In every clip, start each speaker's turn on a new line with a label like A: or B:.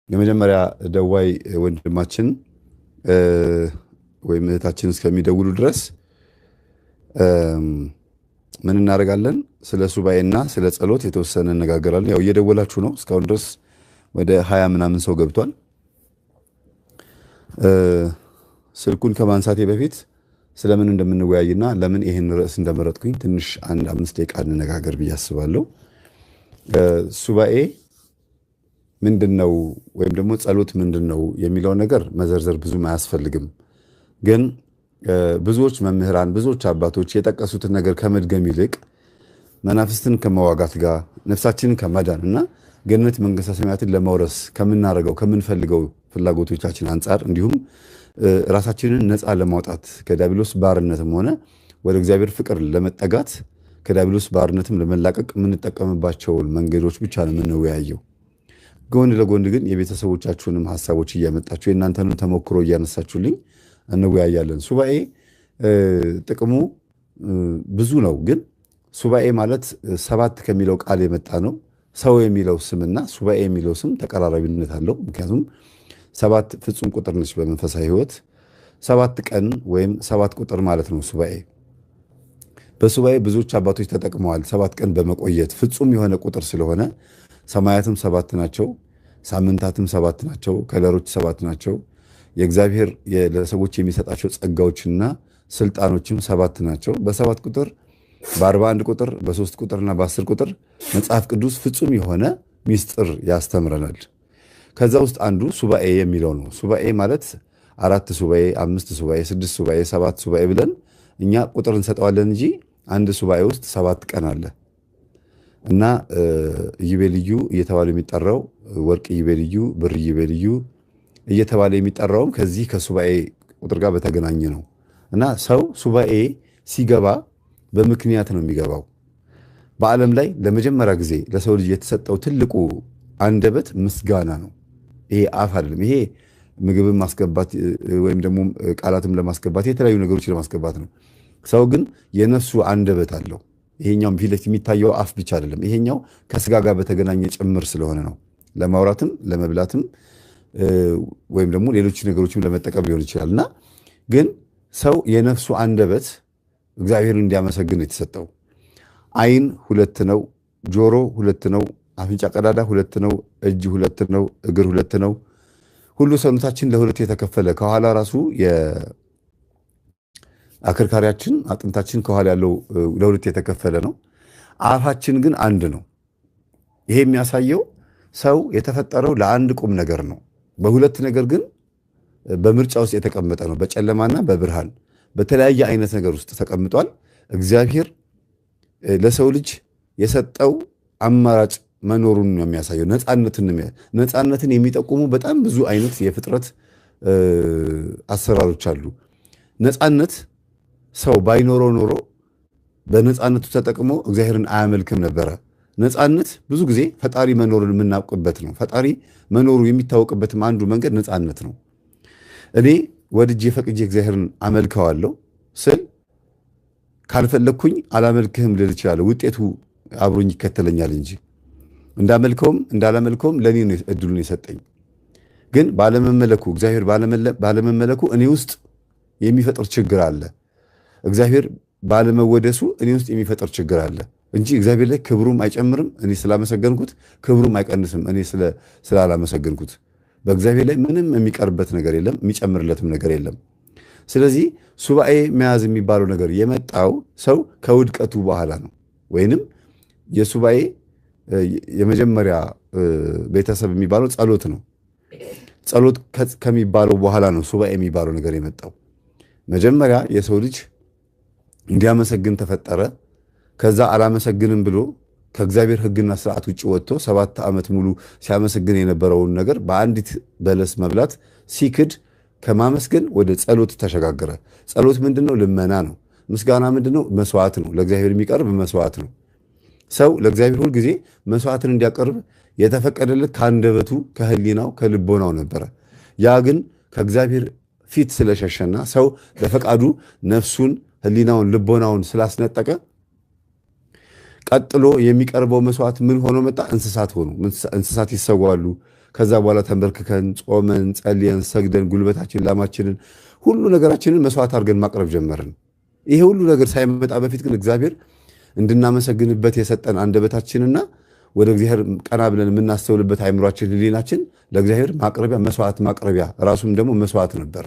A: የመጀመሪያ ደዋይ ወንድማችን ወይም እህታችን እስከሚደውሉ ድረስ ምን እናደርጋለን? ስለ ሱባኤና ስለ ጸሎት የተወሰነ እነጋገራለን። ያው እየደወላችሁ ነው። እስካሁን ድረስ ወደ 20 ምናምን ሰው ገብቷል። ስልኩን ከማንሳቴ በፊት ስለምን እንደምንወያይና ለምን ይህን ርዕስ እንደመረጥኩኝ ትንሽ አንድ 5 ደቂቃ እንነጋገር ብዬ አስባለሁ። ሱባኤ ምንድን ነው ወይም ደግሞ ጸሎት ምንድን ነው የሚለው ነገር መዘርዘር ብዙም አያስፈልግም። ግን ብዙዎች መምህራን፣ ብዙዎች አባቶች የጠቀሱትን ነገር ከመድገም ይልቅ መናፍስትን ከመዋጋት ጋር፣ ነፍሳችንን ከማዳን እና ገነት መንግሥተ ሰማያትን ለመውረስ ከምናደርገው ከምንፈልገው ፍላጎቶቻችን አንጻር፣ እንዲሁም ራሳችንን ነፃ ለማውጣት ከዲያብሎስ ባርነትም ሆነ ወደ እግዚአብሔር ፍቅር ለመጠጋት ከዲያብሎስ ባርነትም ለመላቀቅ የምንጠቀምባቸውን መንገዶች ብቻ ነው የምንወያየው። ጎን ለጎን ግን የቤተሰቦቻችሁንም ሀሳቦች እያመጣችሁ የእናንተንም ተሞክሮ እያነሳችሁልኝ እንወያያለን። ሱባኤ ጥቅሙ ብዙ ነው። ግን ሱባኤ ማለት ሰባት ከሚለው ቃል የመጣ ነው። ሰው የሚለው ስምና ሱባኤ የሚለው ስም ተቀራራቢነት አለው። ምክንያቱም 7 ፍጹም ቁጥር ነች በመንፈሳዊ ሕይወት። 7 ቀን ወይም 7 ቁጥር ማለት ነው ሱባኤ። በሱባኤ ብዙዎች አባቶች ተጠቅመዋል። 7 ቀን በመቆየት ፍጹም የሆነ ቁጥር ስለሆነ ሰማያትም 7 ናቸው፣ ሳምንታትም 7 ናቸው፣ ከለሮች 7 ናቸው። የእግዚአብሔር ለሰዎች የሚሰጣቸው ጸጋዎችና ስልጣኖችም 7 ናቸው። በ7 ቁጥር፣ በ41 ቁጥር፣ በ3 ቁጥርና በ10 ቁጥር መጽሐፍ ቅዱስ ፍጹም የሆነ ሚስጥር ያስተምረናል። ከዛ ውስጥ አንዱ ሱባኤ የሚለው ነው። ሱባኤ ማለት 4 ሱባኤ፣ 5 ሱባኤ፣ 6 ሱባኤ፣ 7 ሱባኤ ብለን እኛ ቁጥር እንሰጠዋለን እንጂ አንድ ሱባኤ ውስጥ 7 ቀን አለ። እና ኢዮቤልዩ እየተባለ የሚጠራው ወርቅ ኢዮቤልዩ፣ ብር ኢዮቤልዩ እየተባለ የሚጠራውም ከዚህ ከሱባኤ ቁጥር ጋር በተገናኘ ነው። እና ሰው ሱባኤ ሲገባ በምክንያት ነው የሚገባው። በዓለም ላይ ለመጀመሪያ ጊዜ ለሰው ልጅ የተሰጠው ትልቁ አንደበት ምስጋና ነው። ይሄ አፍ አይደለም። ይሄ ምግብን ማስገባት ወይም ደግሞ ቃላትም ለማስገባት የተለያዩ ነገሮች ለማስገባት ነው። ሰው ግን የነፍሱ አንደበት አለው። ይሄኛው ፊት ለፊት የሚታየው አፍ ብቻ አይደለም። ይሄኛው ከስጋ ጋር በተገናኘ ጭምር ስለሆነ ነው። ለማውራትም ለመብላትም ወይም ደግሞ ሌሎች ነገሮችም ለመጠቀም ሊሆን ይችላል። እና ግን ሰው የነፍሱ አንደበት እግዚአብሔርን እንዲያመሰግን የተሰጠው። ዓይን 2 ነው፣ ጆሮ 2 ነው፣ አፍንጫ ቀዳዳ 2 ነው፣ እጅ 2 ነው፣ እግር 2 ነው። ሁሉ ሰውነታችን ለሁለት የተከፈለ፣ ከኋላ ራሱ የአከርካሪያችን አጥንታችን ከኋላ ያለው ለሁለት የተከፈለ ነው። አፋችን ግን አንድ ነው። ይሄ የሚያሳየው ሰው የተፈጠረው ለአንድ ቁም ነገር ነው። በሁለት ነገር ግን በምርጫ ውስጥ የተቀመጠ ነው። በጨለማና በብርሃን በተለያየ አይነት ነገር ውስጥ ተቀምጧል። እግዚአብሔር ለሰው ልጅ የሰጠው አማራጭ መኖሩን ነው የሚያሳየው። ነፃነትን የሚጠቁሙ በጣም ብዙ አይነት የፍጥረት አሰራሮች አሉ። ነፃነት ሰው ባይኖረው ኖሮ በነፃነቱ ተጠቅሞ እግዚአብሔርን አያመልክም ነበረ። ነፃነት ብዙ ጊዜ ፈጣሪ መኖሩን የምናውቅበት ነው። ፈጣሪ መኖሩ የሚታወቅበትም አንዱ መንገድ ነፃነት ነው። እኔ ወድጄ ፈቅጄ እግዚአብሔርን አመልከዋለሁ ስል ካልፈለግኩኝ አላመልክህም ልል እችላለሁ። ውጤቱ አብሮኝ ይከተለኛል እንጂ እንዳመልከውም እንዳላመልከውም ለእኔ ነው እድሉን የሰጠኝ። ግን ባለመመለኩ፣ እግዚአብሔር ባለመመለኩ እኔ ውስጥ የሚፈጥር ችግር አለ። እግዚአብሔር ባለመወደሱ እኔ ውስጥ የሚፈጥር ችግር አለ እንጂ እግዚአብሔር ላይ ክብሩም አይጨምርም እኔ ስላመሰገንኩት፣ ክብሩም አይቀንስም እኔ ስላላመሰገንኩት። በእግዚአብሔር ላይ ምንም የሚቀርበት ነገር የለም፣ የሚጨምርለትም ነገር የለም። ስለዚህ ሱባኤ መያዝ የሚባለው ነገር የመጣው ሰው ከውድቀቱ በኋላ ነው። ወይንም የሱባኤ የመጀመሪያ ቤተሰብ የሚባለው ጸሎት ነው። ጸሎት ከሚባለው በኋላ ነው ሱባኤ የሚባለው ነገር የመጣው። መጀመሪያ የሰው ልጅ እንዲያመሰግን ተፈጠረ። ከዛ አላመሰግንም ብሎ ከእግዚአብሔር ሕግና ስርዓት ውጭ ወጥቶ 7 ዓመት ሙሉ ሲያመሰግን የነበረውን ነገር በአንዲት በለስ መብላት ሲክድ ከማመስገን ወደ ጸሎት ተሸጋገረ። ጸሎት ምንድነው? ልመና ነው። ምስጋና ምንድነው? መስዋዕት ነው። ለእግዚአብሔር የሚቀርብ መስዋዕት ነው። ሰው ለእግዚአብሔር ሁል ጊዜ መስዋዕትን እንዲያቀርብ የተፈቀደለት ከአንደበቱ፣ ከህሊናው፣ ከልቦናው ነበረ። ያ ግን ከእግዚአብሔር ፊት ስለሸሸና ሰው በፈቃዱ ነፍሱን፣ ህሊናውን፣ ልቦናውን ስላስነጠቀ ቀጥሎ የሚቀርበው መስዋዕት ምን ሆኖ መጣ? እንስሳት ሆኑ። እንስሳት ይሰዋሉ። ከዛ በኋላ ተንበርክከን ጾመን ጸልየን ሰግደን ጉልበታችን ላማችንን ሁሉ ነገራችንን መስዋዕት አድርገን ማቅረብ ጀመርን። ይሄ ሁሉ ነገር ሳይመጣ በፊት ግን እግዚአብሔር እንድናመሰግንበት የሰጠን አንደበታችንና ወደ እግዚአብሔር ቀና ብለን የምናስተውልበት አይምሯችን፣ ሕሊናችን ለእግዚአብሔር ማቅረቢያ መስዋዕት ማቅረቢያ ራሱም ደግሞ መስዋዕት ነበረ።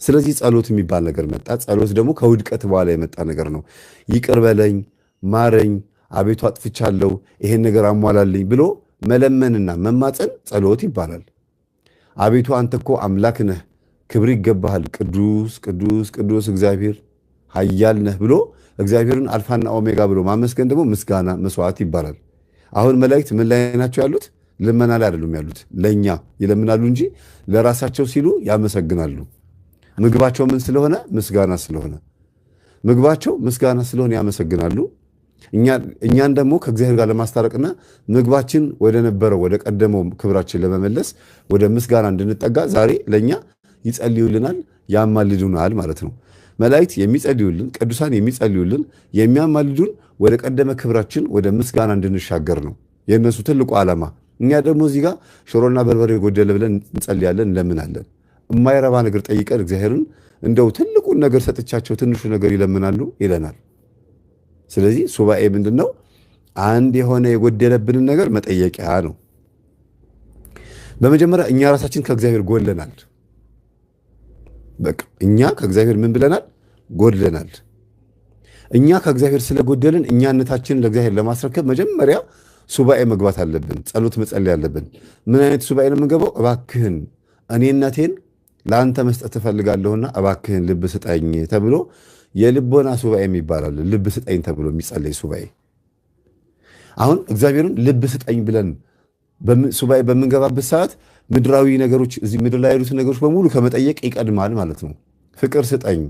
A: ስለዚህ ጸሎት የሚባል ነገር መጣ። ጸሎት ደግሞ ከውድቀት በኋላ የመጣ ነገር ነው። ይቅር በለኝ፣ ማረኝ፣ አቤቱ አጥፍቻለሁ፣ ይሄን ነገር አሟላልኝ ብሎ መለመንና መማፀን ጸሎት ይባላል። አቤቱ አንተ እኮ አምላክ ነህ፣ ክብር ይገባሃል፣ ቅዱስ ቅዱስ ቅዱስ እግዚአብሔር ኃያል ነህ ብሎ እግዚአብሔርን አልፋና ኦሜጋ ብሎ ማመስገን ደግሞ ምስጋና መስዋዕት ይባላል። አሁን መላእክት ምን ላይ ናቸው ያሉት? ልመና ላይ አይደሉም ያሉት። ለእኛ ይለምናሉ እንጂ ለራሳቸው ሲሉ ያመሰግናሉ። ምግባቸው ምን ስለሆነ? ምስጋና ስለሆነ። ምግባቸው ምስጋና ስለሆነ ያመሰግናሉ። እኛን ደግሞ ከእግዚአብሔር ጋር ለማስታረቅና ምግባችን ወደ ነበረው ወደ ቀደመው ክብራችን ለመመለስ ወደ ምስጋና እንድንጠጋ ዛሬ ለእኛ ይጸልዩልናል፣ ያማልዱናል ማለት ነው። መላእክት የሚጸልዩልን፣ ቅዱሳን የሚጸልዩልን፣ የሚያማልዱን ወደ ቀደመ ክብራችን ወደ ምስጋና እንድንሻገር ነው የእነሱ ትልቁ ዓላማ። እኛ ደግሞ እዚህ ጋር ሽሮና በርበሬ ጎደለ ብለን እንጸልያለን፣ እንለምናለን። የማይረባ ነገር ጠይቀን እግዚአብሔርን እንደው ትልቁን ነገር ሰጥቻቸው ትንሹ ነገር ይለምናሉ ይለናል። ስለዚህ ሱባኤ ምንድን ነው? አንድ የሆነ የጎደለብንን ነገር መጠየቂያ ነው። በመጀመሪያ እኛ ራሳችን ከእግዚአብሔር ጎድለናል። በቃ እኛ ከእግዚአብሔር ምን ብለናል? ጎድለናል። እኛ ከእግዚአብሔር ስለጎደልን እኛነታችንን ለእግዚአብሔር ለማስረከብ መጀመሪያ ሱባኤ መግባት አለብን። ጸሎት መጸለይ አለብን። ምን አይነት ሱባኤ ነው የምንገባው? እባክህን እኔነቴን ለአንተ መስጠት እፈልጋለሁና እባክህን ልብ ስጠኝ ተብሎ የልቦና ሱባኤ የሚባል፣ ልብ ስጠኝ ተብሎ የሚጸለይ ሱባኤ። አሁን እግዚአብሔርን ልብ ስጠኝ ብለን ሱባኤ በምንገባበት ሰዓት ምድራዊ ነገሮች፣ እዚህ ምድር ላይ ያሉትን ነገሮች በሙሉ ከመጠየቅ ይቀድማል ማለት ነው። ፍቅር ስጠኝ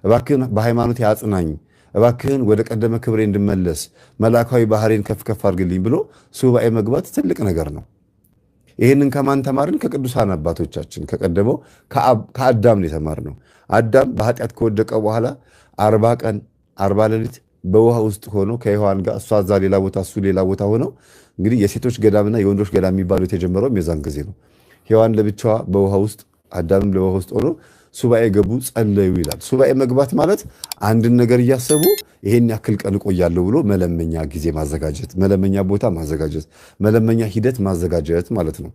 A: እባክህን፣ በሃይማኖት ያጽናኝ እባክህን፣ ወደ ቀደመ ክብሬ እንድመለስ መላካዊ ባህሬን ከፍ ከፍ አድርግልኝ ብሎ ሱባኤ መግባት ትልቅ ነገር ነው። ይህንን ከማን ተማርን? ከቅዱሳን አባቶቻችን ከቀደመው ከአዳም ነው የተማርነው። አዳም በኃጢአት ከወደቀ በኋላ 40 ቀን 40 ሌሊት በውሃ ውስጥ ሆኖ ከሔዋን ጋር፣ እሷ እዛ ሌላ ቦታ እሱ ሌላ ቦታ ሆነው፣ እንግዲህ የሴቶች ገዳምና የወንዶች ገዳም የሚባለው የተጀመረውም የዛን ጊዜ ነው። ሔዋን ለብቻዋ በውሃ ውስጥ፣ አዳምም ለውሃ ውስጥ ሆኖ ሱባኤ ገቡ፣ ጸለዩ ይላል። ሱባኤ መግባት ማለት አንድን ነገር እያሰቡ ይሄን ያክል ቀን እቆያለሁ ብሎ መለመኛ ጊዜ ማዘጋጀት፣ መለመኛ ቦታ ማዘጋጀት፣ መለመኛ ሂደት ማዘጋጀት ማለት ነው።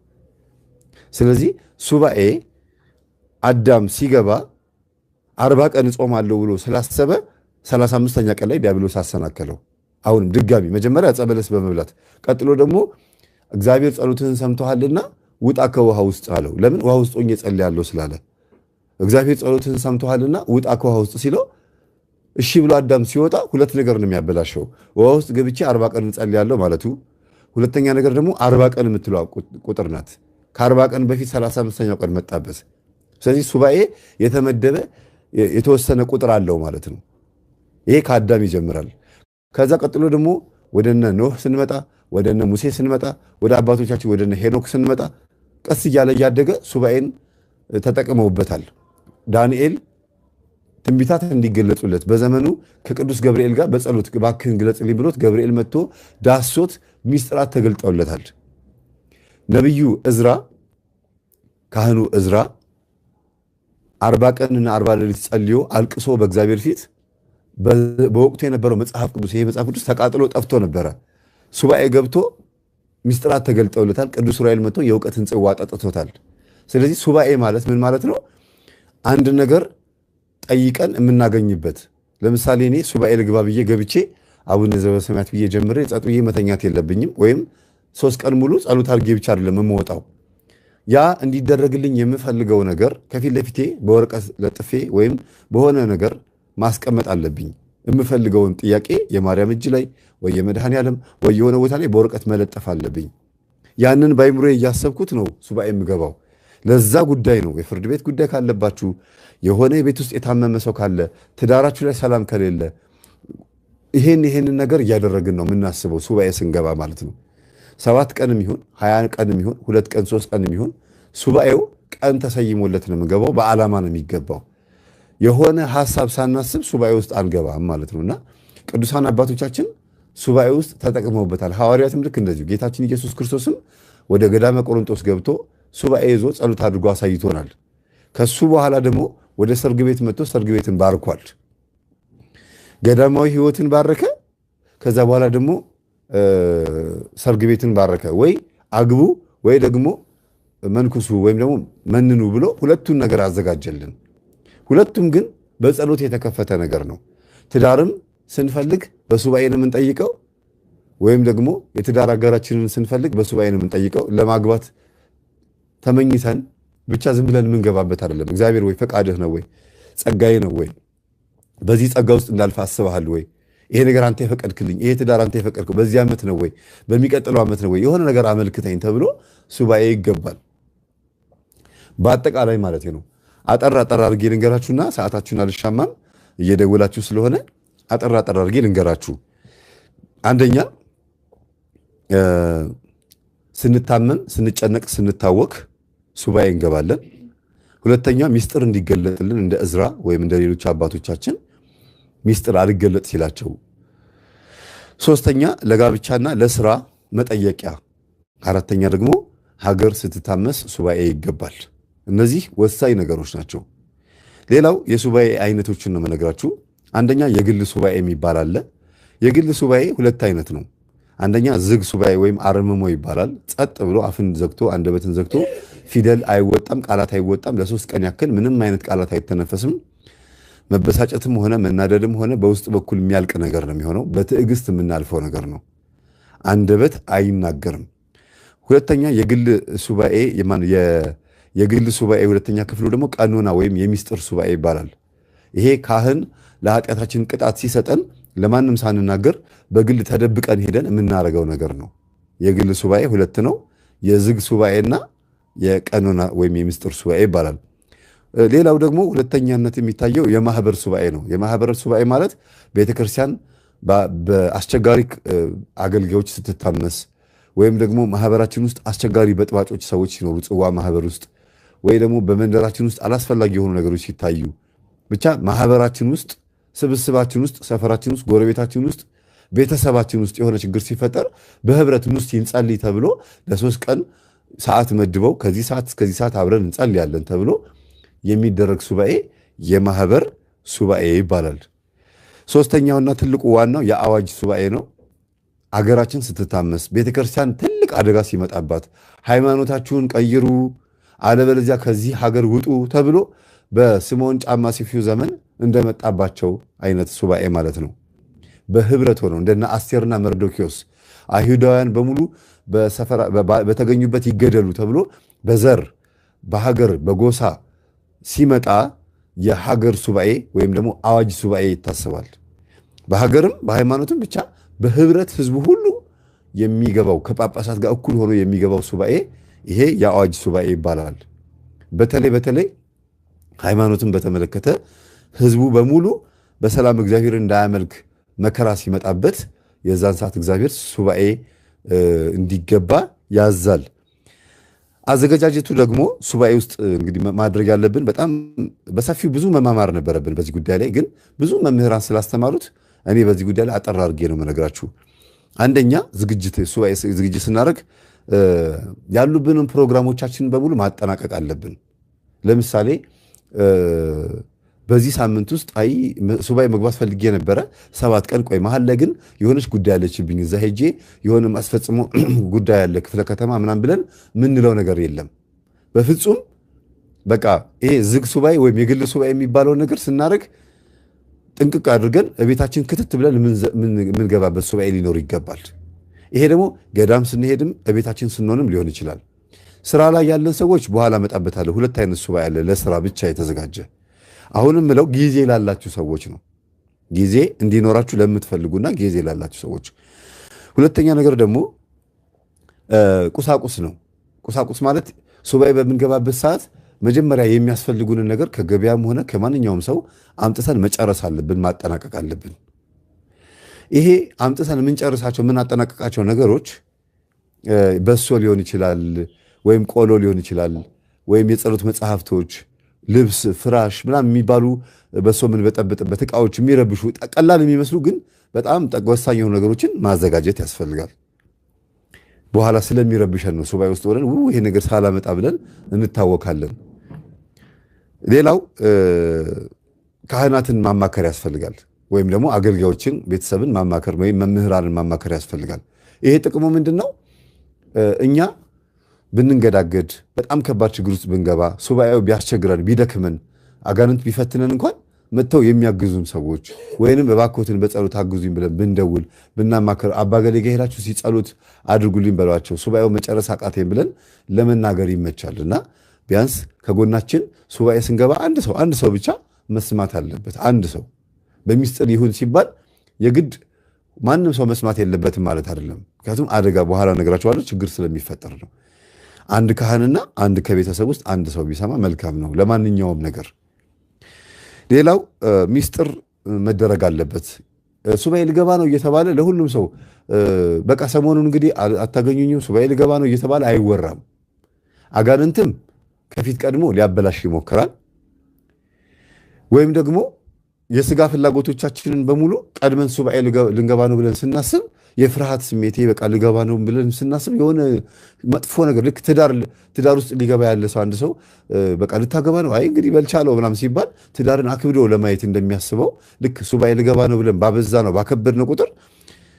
A: ስለዚህ ሱባኤ አዳም ሲገባ 40 ቀን እጾማለሁ ብሎ ስላሰበ 35ኛ ቀን ላይ ዲያብሎስ አሰናከለው። አሁንም ድጋሚ መጀመሪያ ዕፀ በለስ በመብላት፣ ቀጥሎ ደግሞ እግዚአብሔር ጸሎትህን ሰምቶሃልና ውጣ ከውሃ ውስጥ አለው። ለምን? ውሃ ውስጥ ሆኜ ጸልያለሁ ስላለ፣ እግዚአብሔር ጸሎትህን ሰምቶሃልና ውጣ ከውሃ ውስጥ ሲለው እሺ ብሎ አዳም ሲወጣ ሁለት ነገር ነው የሚያበላሸው። ውሃ ውስጥ ገብቼ 40 ቀን እንጸልያለሁ ማለቱ፣ ሁለተኛ ነገር ደግሞ 40 ቀን የምትለዋ ቁጥር ናት። ከ40 ቀን በፊት 35ኛው ቀን መጣበት። ስለዚህ ሱባኤ የተመደበ የተወሰነ ቁጥር አለው ማለት ነው። ይሄ ከአዳም ይጀምራል። ከዛ ቀጥሎ ደግሞ ወደነ ኖህ ስንመጣ፣ ወደነ ሙሴ ስንመጣ፣ ወደ አባቶቻችን ወደነ ሄኖክ ስንመጣ ቀስ እያለ እያደገ ሱባኤን ተጠቅመውበታል። ዳንኤል ትንቢታት እንዲገለጹለት በዘመኑ ከቅዱስ ገብርኤል ጋር በጸሎት እባክህን ግለጽልኝ ብሎት ገብርኤል መጥቶ ዳሶት ሚስጥራት ተገልጠውለታል። ነቢዩ እዝራ፣ ካህኑ እዝራ 40 ቀንና 40 ሌሊት ጸልዮ አልቅሶ በእግዚአብሔር ፊት፣ በወቅቱ የነበረው መጽሐፍ ቅዱስ፣ ይሄ መጽሐፍ ቅዱስ ተቃጥሎ ጠፍቶ ነበረ። ሱባኤ ገብቶ ሚስጥራት ተገልጠውለታል። ቅዱስ ዑራኤል መጥቶ የእውቀትን ጽዋ ጠጥቶታል። ስለዚህ ሱባኤ ማለት ምን ማለት ነው? አንድ ነገር ጠይቀን የምናገኝበት። ለምሳሌ እኔ ሱባኤ ልግባ ብዬ ገብቼ አቡነ ዘበሰማያት ብዬ ጀምሬ ጸጥ ብዬ መተኛት የለብኝም። ወይም 3 ቀን ሙሉ ጸሎት አድርጌ ብቻ አይደለም የምወጣው። ያ እንዲደረግልኝ የምፈልገው ነገር ከፊት ለፊቴ በወረቀት ለጥፌ ወይም በሆነ ነገር ማስቀመጥ አለብኝ። የምፈልገውን ጥያቄ የማርያም እጅ ላይ ወይ የመድኃኔዓለም ወይ የሆነ ቦታ ላይ በወረቀት መለጠፍ አለብኝ። ያንን በአይምሮዬ እያሰብኩት ነው ሱባኤ የምገባው። ለዛ ጉዳይ ነው። የፍርድ ቤት ጉዳይ ካለባችሁ፣ የሆነ የቤት ውስጥ የታመመ ሰው ካለ፣ ትዳራችሁ ላይ ሰላም ከሌለ፣ ይሄንን ነገር እያደረግን ነው የምናስበው ሱባኤ ስንገባ ማለት ነው። 7 ቀንም ይሁን 20 ቀንም ይሁን 2 ቀን 3 ቀንም ይሁን ሱባኤው ቀን ተሰይሞለት ነው የምንገባው። በዓላማ ነው የሚገባው። የሆነ ሐሳብ ሳናስብ ሱባኤ ውስጥ አንገባም ማለት ነውና ቅዱሳን አባቶቻችን ሱባኤ ውስጥ ተጠቅመውበታል። ሐዋርያትም ልክ እንደዚሁ፣ ጌታችን ኢየሱስ ክርስቶስም ወደ ገዳመ ቆሮንጦስ ገብቶ ሱባኤ ይዞ ጸሎት አድርጎ አሳይቶናል። ከሱ በኋላ ደግሞ ወደ ሰርግ ቤት መጥቶ ሰርግ ቤትን ባርኳል። ገዳማዊ ሕይወትን ባረከ። ከዛ በኋላ ደግሞ ሰርግ ቤትን ባረከ። ወይ አግቡ ወይ ደግሞ መንኩሱ ወይም ደግሞ መንኑ ብሎ ሁለቱን ነገር አዘጋጀልን። ሁለቱም ግን በጸሎት የተከፈተ ነገር ነው። ትዳርም ስንፈልግ በሱባኤ ነው የምንጠይቀው፣ ወይም ደግሞ የትዳር አጋራችንን ስንፈልግ በሱባኤ ነው የምንጠይቀው። ለማግባት ተመኝተን ብቻ ዝም ብለን የምንገባበት አይደለም። እግዚአብሔር ወይ ፈቃድህ ነው ወይ ጸጋዬ ነው ወይ በዚህ ጸጋ ውስጥ እንዳልፍ አስበሃል ወይ? ይሄ ነገር አንተ የፈቀድክልኝ፣ ይሄ ትዳር አንተ የፈቀድከው በዚህ ዓመት ነው ወይ በሚቀጥለው ዓመት ነው ወይ የሆነ ነገር አመልክተኝ ተብሎ ሱባኤ ይገባል። በአጠቃላይ ማለት ነው። አጠር አጠር አድርጌ ልንገራችሁና ሰዓታችሁን አልሻማም፣ እየደወላችሁ ስለሆነ አጠር አጠር አድርጌ ልንገራችሁ። አንደኛ ስንታመም፣ ስንጨነቅ፣ ስንታወክ ሱባኤ እንገባለን። ሁለተኛ ሚስጥር እንዲገለጥልን እንደ እዝራ ወይም እንደ ሌሎች አባቶቻችን ሚስጥር አልገለጥ ሲላቸው። ሶስተኛ ለጋብቻና ለስራ መጠየቂያ። አራተኛ ደግሞ ሀገር ስትታመስ ሱባኤ ይገባል። እነዚህ ወሳኝ ነገሮች ናቸው። ሌላው የሱባኤ አይነቶችን ነው የምነግራችሁ። አንደኛ የግል ሱባኤ የሚባል አለ። የግል ሱባኤ ሁለት አይነት ነው። አንደኛ ዝግ ሱባኤ ወይም አርምሞ ይባላል። ጸጥ ብሎ አፍን ዘግቶ አንደበትን ዘግቶ ፊደል አይወጣም፣ ቃላት አይወጣም። ለ3 ቀን ያክል ምንም አይነት ቃላት አይተነፈስም። መበሳጨትም ሆነ መናደድም ሆነ በውስጥ በኩል የሚያልቅ ነገር ነው የሚሆነው። በትዕግስት የምናልፈው ነገር ነው። አንደበት አይናገርም። ሁለተኛ የግል ሱባኤ የግል ሱባኤ ሁለተኛ ክፍሉ ደግሞ ቀኖና ወይም የሚስጥር ሱባኤ ይባላል። ይሄ ካህን ለኃጢአታችን ቅጣት ሲሰጠን ለማንም ሳንናገር በግል ተደብቀን ሄደን የምናደርገው ነገር ነው። የግል ሱባኤ ሁለት ነው። የዝግ ሱባኤና የቀኖና ወይም የሚስጥር ሱባኤ ይባላል። ሌላው ደግሞ ሁለተኛነት የሚታየው የማህበር ሱባኤ ነው። የማህበር ሱባኤ ማለት ቤተክርስቲያን በአስቸጋሪ አገልጋዮች ስትታመስ ወይም ደግሞ ማህበራችን ውስጥ አስቸጋሪ በጥባጮች ሰዎች ሲኖሩ ጽዋ ማህበር ውስጥ ወይ ደግሞ በመንደራችን ውስጥ አላስፈላጊ የሆኑ ነገሮች ሲታዩ ብቻ ማህበራችን ውስጥ፣ ስብስባችን ውስጥ፣ ሰፈራችን ውስጥ፣ ጎረቤታችን ውስጥ፣ ቤተሰባችን ውስጥ የሆነ ችግር ሲፈጠር በህብረት ውስጥ ይንጸልይ ተብሎ ለ3 ቀን ሰዓት መድበው ከዚህ ሰዓት እስከዚህ ሰዓት አብረን እንጸልያለን ተብሎ የሚደረግ ሱባኤ የማህበር ሱባኤ ይባላል። ሶስተኛውና ትልቁ ዋናው የአዋጅ ሱባኤ ነው። አገራችን ስትታመስ፣ ቤተክርስቲያን ትልቅ አደጋ ሲመጣባት ሃይማኖታችሁን ቀይሩ አለበለዚያ ከዚህ ሀገር ውጡ ተብሎ በስምዖን ጫማ ሰፊው ዘመን እንደመጣባቸው አይነት ሱባኤ ማለት ነው። በህብረት ሆነው እንደነ አስቴርና መርዶኪዮስ አይሁዳውያን በሙሉ በተገኙበት ይገደሉ ተብሎ በዘር በሀገር በጎሳ ሲመጣ የሀገር ሱባኤ ወይም ደግሞ አዋጅ ሱባኤ ይታሰባል። በሀገርም በሃይማኖትም ብቻ በህብረት ህዝቡ ሁሉ የሚገባው ከጳጳሳት ጋር እኩል ሆኖ የሚገባው ሱባኤ ይሄ የአዋጅ ሱባኤ ይባላል። በተለይ በተለይ ሃይማኖትን በተመለከተ ህዝቡ በሙሉ በሰላም እግዚአብሔር እንዳያመልክ መከራ ሲመጣበት የዛን ሰዓት እግዚአብሔር ሱባኤ እንዲገባ ያዛል። አዘገጃጀቱ ደግሞ ሱባኤ ውስጥ እንግዲህ ማድረግ ያለብን በጣም በሰፊው ብዙ መማማር ነበረብን በዚህ ጉዳይ ላይ፣ ግን ብዙ መምህራን ስላስተማሩት እኔ በዚህ ጉዳይ ላይ አጠር አድርጌ ነው የምነግራችሁ። አንደኛ ዝግጅት፣ ሱባኤ ዝግጅት ስናደርግ ያሉብንን ፕሮግራሞቻችንን በሙሉ ማጠናቀቅ አለብን። ለምሳሌ በዚህ ሳምንት ውስጥ አይ ሱባኤ መግባት ፈልጌ ነበረ 7 ቀን ቆይ፣ መሀል ላይ ግን የሆነች ጉዳይ አለችብኝ እዛ ሄጄ የሆነ ማስፈጽሞ ጉዳይ አለ ክፍለ ከተማ ምናምን ብለን ምንለው ነገር የለም በፍጹም። በቃ ይሄ ዝግ ሱባኤ ወይም የግል ሱባኤ የሚባለውን ነገር ስናደርግ ጥንቅቅ አድርገን እቤታችን ክትት ብለን የምንገባበት ሱባኤ ሊኖር ይገባል። ይሄ ደግሞ ገዳም ስንሄድም እቤታችን ስንሆንም ሊሆን ይችላል። ስራ ላይ ያለን ሰዎች በኋላ እመጣበታለሁ። ሁለት አይነት ሱባኤ አለ ለስራ ብቻ የተዘጋጀ። አሁንም ምለው ጊዜ ላላችሁ ሰዎች ነው። ጊዜ እንዲኖራችሁ ለምትፈልጉና ጊዜ ላላችሁ ሰዎች። ሁለተኛ ነገር ደግሞ ቁሳቁስ ነው። ቁሳቁስ ማለት ሱባኤ በምንገባበት ሰዓት መጀመሪያ የሚያስፈልጉንን ነገር ከገበያም ሆነ ከማንኛውም ሰው አምጥተን መጨረስ አለብን፣ ማጠናቀቅ አለብን። ይሄ አምጥተን የምንጨርሳቸው የምናጠናቀቃቸው ነገሮች በሶ ሊሆን ይችላል፣ ወይም ቆሎ ሊሆን ይችላል፣ ወይም የጸሎት መጽሐፍቶች፣ ልብስ፣ ፍራሽ ምናምን የሚባሉ በሶ የምንበጠብጥበት እቃዎች፣ የሚረብሹ ቀላል የሚመስሉ ግን በጣም ወሳኝ የሆኑ ነገሮችን ማዘጋጀት ያስፈልጋል። በኋላ ስለሚረብሸን ነው። ሱባኤ ውስጥ ሆነን ይሄ ነገር ሳላመጣ ብለን እንታወካለን። ሌላው ካህናትን ማማከር ያስፈልጋል። ወይም ደግሞ አገልጋዮችን፣ ቤተሰብን ማማከር ወይም መምህራንን ማማከር ያስፈልጋል። ይሄ ጥቅሙ ምንድን ነው? እኛ ብንንገዳገድ፣ በጣም ከባድ ችግር ውስጥ ብንገባ፣ ሱባኤው ቢያስቸግረን፣ ቢደክመን፣ አጋንንት ቢፈትነን እንኳን መጥተው የሚያግዙን ሰዎች ወይንም እባክዎትን በጸሎት አግዙኝ ብለን ብንደውል፣ ብናማከር፣ አባገሌ ጋ ሄዳችሁ ሲጸሎት አድርጉልኝ በሏቸው፣ ሱባኤው መጨረስ አቃተኝ ብለን ለመናገር ይመቻል። እና ቢያንስ ከጎናችን ሱባኤ ስንገባ አንድ ሰው፣ አንድ ሰው ብቻ መስማት አለበት። አንድ ሰው በሚስጥር ይሁን ሲባል የግድ ማንም ሰው መስማት የለበትም ማለት አይደለም። ምክንያቱም አደጋ በኋላ እነግራችኋለሁ፣ ችግር ስለሚፈጠር ነው። አንድ ካህንና አንድ ከቤተሰብ ውስጥ አንድ ሰው ቢሰማ መልካም ነው ለማንኛውም ነገር። ሌላው ሚስጥር መደረግ አለበት። ሱባኤ ልገባ ነው እየተባለ ለሁሉም ሰው በቃ ሰሞኑን እንግዲህ አታገኙኝም፣ ሱባኤ ልገባ ነው እየተባለ አይወራም። አጋንንትም ከፊት ቀድሞ ሊያበላሽ ይሞክራል። ወይም ደግሞ የስጋ ፍላጎቶቻችንን በሙሉ ቀድመን ሱባኤ ልንገባ ነው ብለን ስናስብ፣ የፍርሃት ስሜቴ በቃ ልገባ ነው ብለን ስናስብ የሆነ መጥፎ ነገር፣ ልክ ትዳር ውስጥ ሊገባ ያለ ሰው፣ አንድ ሰው በቃ ልታገባ ነው፣ አይ እንግዲህ በልቻለው ምናምን ሲባል ትዳርን አክብዶ ለማየት እንደሚያስበው፣ ልክ ሱባኤ ልገባ ነው ብለን ባበዛ ነው ባከበድነው ቁጥር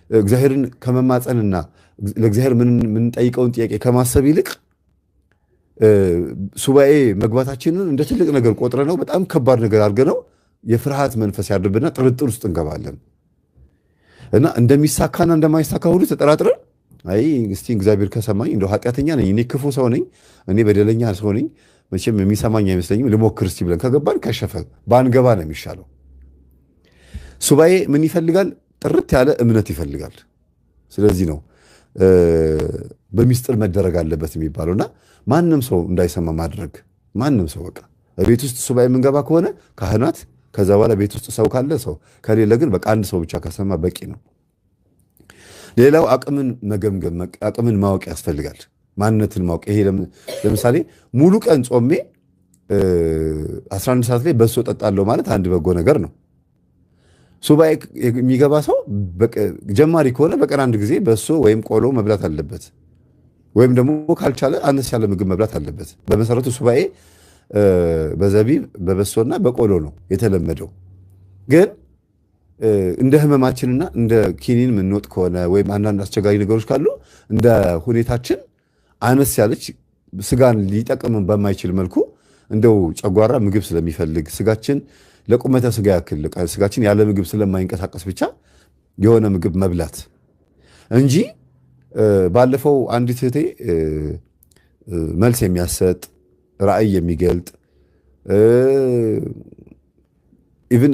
A: እግዚአብሔርን ከመማፀንና ለእግዚአብሔር የምንጠይቀውን ጥያቄ ከማሰብ ይልቅ ሱባኤ መግባታችንን እንደ ትልቅ ነገር ቆጥረ ነው በጣም ከባድ ነገር አድርገ ነው የፍርሃት መንፈስ ያድርብና ጥርጥር ውስጥ እንገባለን። እና እንደሚሳካና እንደማይሳካ ሁሉ ተጠራጥረን፣ አይ እስቲ እግዚአብሔር ከሰማኝ፣ እንደው ኃጢአተኛ ነኝ፣ እኔ ክፉ ሰው ነኝ፣ እኔ በደለኛ ሰው ነኝ፣ መቼም የሚሰማኝ አይመስለኝም፣ ልሞክር እስቲ ብለን ከገባን ከሸፈ፣ ባንገባ ነው የሚሻለው። ሱባኤ ምን ይፈልጋል? ጥርት ያለ እምነት ይፈልጋል። ስለዚህ ነው በሚስጥር መደረግ አለበት የሚባለው እና ማንም ሰው እንዳይሰማ ማድረግ። ማንም ሰው በቃ ቤት ውስጥ ሱባኤ የምንገባ ከሆነ ካህናት፣ ከዛ በኋላ ቤት ውስጥ ሰው ካለ ሰው፣ ከሌለ ግን በቃ አንድ ሰው ብቻ ከሰማ በቂ ነው። ሌላው አቅምን መገምገም፣ አቅምን ማወቅ ያስፈልጋል። ማንነትን ማወቅ። ይሄ ለምሳሌ ሙሉ ቀን ጾሜ 11 ሰዓት ላይ በሶ ጠጣለሁ ማለት አንድ በጎ ነገር ነው። ሱባኤ የሚገባ ሰው ጀማሪ ከሆነ በቀን አንድ ጊዜ በሶ ወይም ቆሎ መብላት አለበት። ወይም ደግሞ ካልቻለ አነስ ያለ ምግብ መብላት አለበት። በመሰረቱ ሱባኤ በዘቢብ፣ በበሶና በቆሎ ነው የተለመደው። ግን እንደ ህመማችንና እንደ ኪኒን የምንወጥ ከሆነ ወይም አንዳንድ አስቸጋሪ ነገሮች ካሉ እንደ ሁኔታችን አነስ ያለች፣ ስጋን ሊጠቅም በማይችል መልኩ፣ እንደው ጨጓራ ምግብ ስለሚፈልግ፣ ስጋችን ለቁመተ ስጋ ያክል ስጋችን ያለ ምግብ ስለማይንቀሳቀስ ብቻ የሆነ ምግብ መብላት እንጂ። ባለፈው አንዲት እህቴ መልስ የሚያሰጥ፣ ራዕይ የሚገልጥ፣ even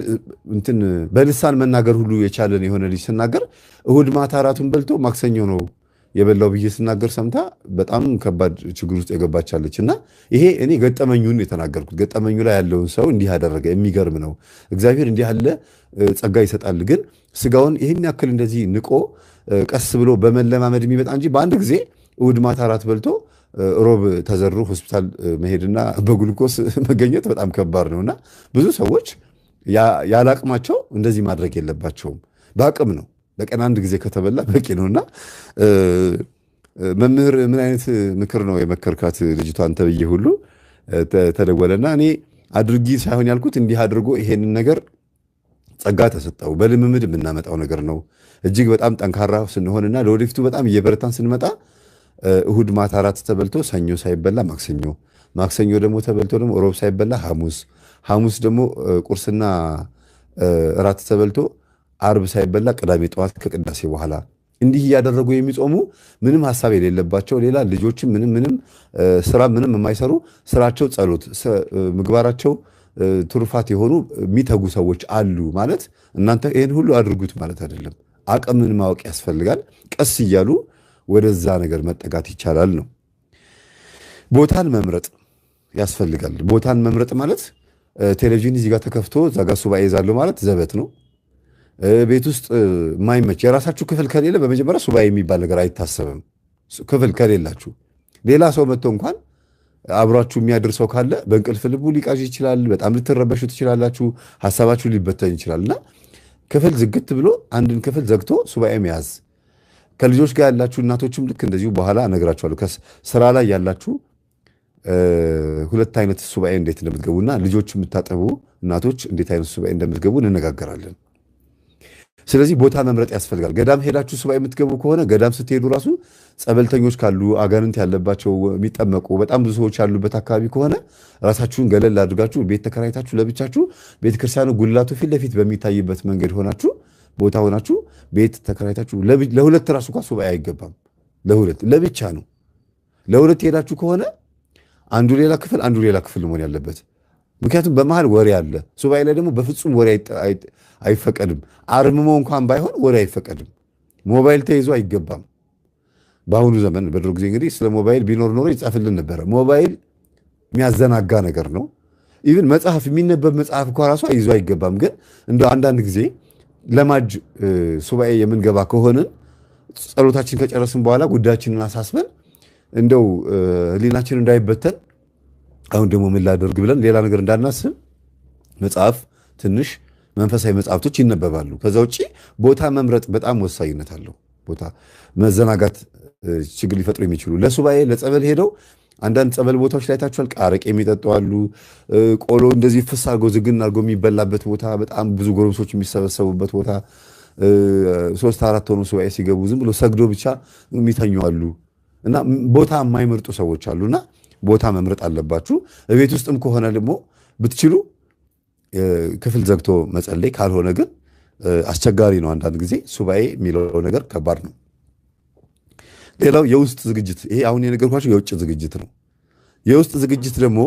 A: እንትን በልሳን መናገር ሁሉ የቻለን የሆነ ልጅ ስናገር እሁድ ማታ እራቱን በልቶ ማክሰኞ ነው የበላው ብዬ ስናገር ሰምታ በጣም ከባድ ችግር ውስጥ የገባቻለች። እና ይሄ እኔ ገጠመኙን የተናገርኩት፣ ገጠመኙ ላይ ያለውን ሰው እንዲህ ያደረገ የሚገርም ነው። እግዚአብሔር እንዲህ ያለ ጸጋ ይሰጣል። ግን ስጋውን ይህን ያክል እንደዚህ ንቆ ቀስ ብሎ በመለማመድ የሚመጣ እንጂ በአንድ ጊዜ እሁድ ማታ እራት በልቶ ሮብ ተዘርሮ ሆስፒታል መሄድና በግሉኮስ መገኘት በጣም ከባድ ነው። እና ብዙ ሰዎች ያለ አቅማቸው እንደዚህ ማድረግ የለባቸውም። በአቅም ነው። በቀን አንድ ጊዜ ከተበላ በቂ ነው። እና መምህር ምን አይነት ምክር ነው የመከርካት ልጅቷን ተብዬ ሁሉ ተደወለና እኔ አድርጊ ሳይሆን ያልኩት እንዲህ አድርጎ ይሄንን ነገር ጸጋ ተሰጠው፣ በልምምድ የምናመጣው ነገር ነው። እጅግ በጣም ጠንካራ ስንሆንና ለወደፊቱ በጣም እየበረታን ስንመጣ እሁድ ማታ እራት ተበልቶ ሰኞ ሳይበላ ማክሰኞ፣ ማክሰኞ ደግሞ ተበልቶ ደግሞ ሮብ ሳይበላ ሐሙስ፣ ሐሙስ ደግሞ ቁርስና እራት ተበልቶ አርብ ሳይበላ ቅዳሜ ጠዋት ከቅዳሴ በኋላ እንዲህ እያደረጉ የሚጾሙ፣ ምንም ሀሳብ የሌለባቸው፣ ሌላ ልጆችም ምንም ምንም ስራ ምንም የማይሰሩ፣ ስራቸው ጸሎት፣ ምግባራቸው ትሩፋት የሆኑ የሚተጉ ሰዎች አሉ። ማለት እናንተ ይህን ሁሉ አድርጉት ማለት አይደለም። አቅምን ማወቅ ያስፈልጋል። ቀስ እያሉ ወደዛ ነገር መጠጋት ይቻላል ነው። ቦታን መምረጥ ያስፈልጋል። ቦታን መምረጥ ማለት ቴሌቪዥን እዚህ ጋር ተከፍቶ እዛ ጋር ሱባኤ ይዛለሁ ማለት ዘበት ነው። ቤት ውስጥ የማይመች የራሳችሁ ክፍል ከሌለ በመጀመሪያ ሱባኤ የሚባል ነገር አይታሰብም። ክፍል ከሌላችሁ ሌላ ሰው መጥቶ እንኳን አብሯችሁ የሚያድር ሰው ካለ በእንቅልፍ ልቡ ሊቃዥ ይችላል። በጣም ልትረበሹ ትችላላችሁ። ሀሳባችሁ ሊበተን ይችላል። እና ክፍል ዝግት ብሎ አንድን ክፍል ዘግቶ ሱባኤ መያዝ፣ ከልጆች ጋር ያላችሁ እናቶችም ልክ እንደዚሁ በኋላ እነግራችኋለሁ። ስራ ላይ ያላችሁ ሁለት አይነት ሱባኤ እንዴት እንደምትገቡና ልጆች የምታጠቡ እናቶች እንዴት አይነት ሱባኤ እንደምትገቡ እንነጋገራለን። ስለዚህ ቦታ መምረጥ ያስፈልጋል። ገዳም ሄዳችሁ ሱባኤ የምትገቡ ከሆነ ገዳም ስትሄዱ ራሱ ጸበልተኞች ካሉ፣ አጋንንት ያለባቸው የሚጠመቁ በጣም ብዙ ሰዎች ያሉበት አካባቢ ከሆነ ራሳችሁን ገለል አድርጋችሁ ቤት ተከራይታችሁ ለብቻችሁ ቤተክርስቲያኑ ጉልላቱ ፊት ለፊት በሚታይበት መንገድ ሆናችሁ ቦታ ሆናችሁ ቤት ተከራይታችሁ ለሁለት ራሱ እንኳ ሱባኤ አይገባም። ለሁለት ለብቻ ነው። ለሁለት ሄዳችሁ ከሆነ አንዱ ሌላ ክፍል አንዱ ሌላ ክፍል መሆን ያለበት። ምክንያቱም በመሃል ወሬ አለ። ሱባኤ ላይ ደግሞ በፍጹም ወሬ አይፈቀድም። አርምሞ እንኳን ባይሆን ወሬ አይፈቀድም። ሞባይል ተይዞ አይገባም። በአሁኑ ዘመን፣ በድሮ ጊዜ እንግዲህ ስለ ሞባይል ቢኖር ኖሮ ይጻፍልን ነበረ። ሞባይል የሚያዘናጋ ነገር ነው። Even መጽሐፍ፣ የሚነበብ መጽሐፍ እኳ ራሱ ይዞ አይገባም። ግን እንደ አንዳንድ ጊዜ ለማጅ ሱባኤ የምንገባ ከሆንን ጸሎታችን ከጨረስን በኋላ ጉዳያችንን አሳስበን እንደው ሕሊናችን እንዳይበተን፣ አሁን ደግሞ ምን ላደርግ ብለን ሌላ ነገር እንዳናስብ መጽሐፍ፣ ትንሽ መንፈሳዊ መጽሐፍቶች ይነበባሉ። ከዛ ውጭ ቦታ መምረጥ በጣም ወሳኝነት አለው። ቦታ መዘናጋት ችግር ሊፈጥሩ የሚችሉ፣ ለሱባኤ ለጸበል ሄደው አንዳንድ ጸበል ቦታዎች ላይ ታችኋል። አረቄ የሚጠጡ አሉ። ቆሎ እንደዚህ ፍስ አድርገው ዝግን አድርገው የሚበላበት ቦታ፣ በጣም ብዙ ጎረምሶች የሚሰበሰቡበት ቦታ፣ ሶስት አራት ሆኖ ሱባኤ ሲገቡ ዝም ብሎ ሰግዶ ብቻ የሚተኙ አሉ። እና ቦታ የማይመርጡ ሰዎች አሉና ቦታ መምረጥ አለባችሁ። ቤት ውስጥም ከሆነ ደግሞ ብትችሉ ክፍል ዘግቶ መጸለይ፣ ካልሆነ ግን አስቸጋሪ ነው። አንዳንድ ጊዜ ሱባኤ የሚለው ነገር ከባድ ነው። ሌላው የውስጥ ዝግጅት፣ ይሄ አሁን የነገርኳቸው የውጭ ዝግጅት ነው። የውስጥ ዝግጅት ደግሞ